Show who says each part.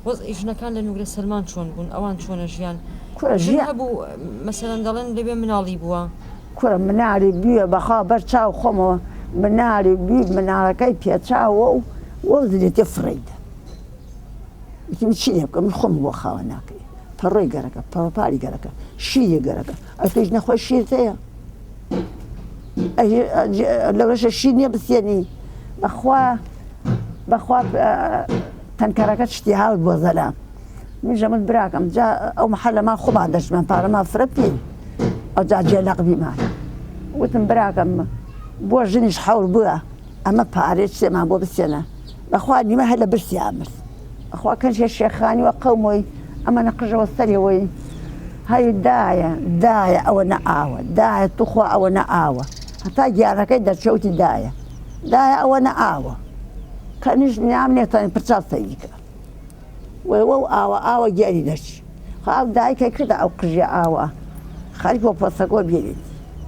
Speaker 1: وەزعی ژنەکان لە نوگرە سەلمان چۆن بوون؟ ئەوان چۆنە ژیان؟
Speaker 2: کورە
Speaker 1: ژن
Speaker 2: ژیان.
Speaker 1: هەبوو مەسەلەن دەڵێن لەوێ مناڵی بووە.
Speaker 2: کورە مناڵی بیە بەخوا بەر چاو خۆمەوە مناڵی بی مناڵەکەی پێچاوە و وەو زلێتێ فڕێی دا. وتم چی لێ بکەم من خۆم بۆ خاوە ناکرێ. پەڕۆی گەرەکە، پەڕۆپاری گەرەکە، شیری گەرەکە. ئەی تۆیش نەخۆی شیرت هەیە؟ لەوەشە شیر نییە بسێنی. بەخوا بەخوا تەنکەرەکە شتی هاوت بۆ زەلام. من ژەمت براکەم جا ئەو محەلەمان خۆمان دەچمان پارەمان فرە بکەین ئەو جا جێ لەقبیمان. وتم براکەم بۆ ژنیش حەول بووە ئەمە پارەی چێمان بۆ بسێنە. بەخوا نیمە هەر لە برسیا مرد. بەخوا کەشێ شێخانی وە قەومۆی ئەمەنە قژەوە سەرێوەی هەی دایە دایە ئەوە نە ئاوە دایە توخوا ئەوە نە ئاوە هەتا گیانەکەی دەرچەوتی دایە دایە ئەوە نە ئاوە کەنیش نیام نێتوانین پرچاو سەیری کە وەی وەو ئاوە ئاوە گیانی دەرچی خۆ ئەو دایکە کردە ئەو قژە ئاوە خەریک بۆ پۆستەکەوە بێنێت.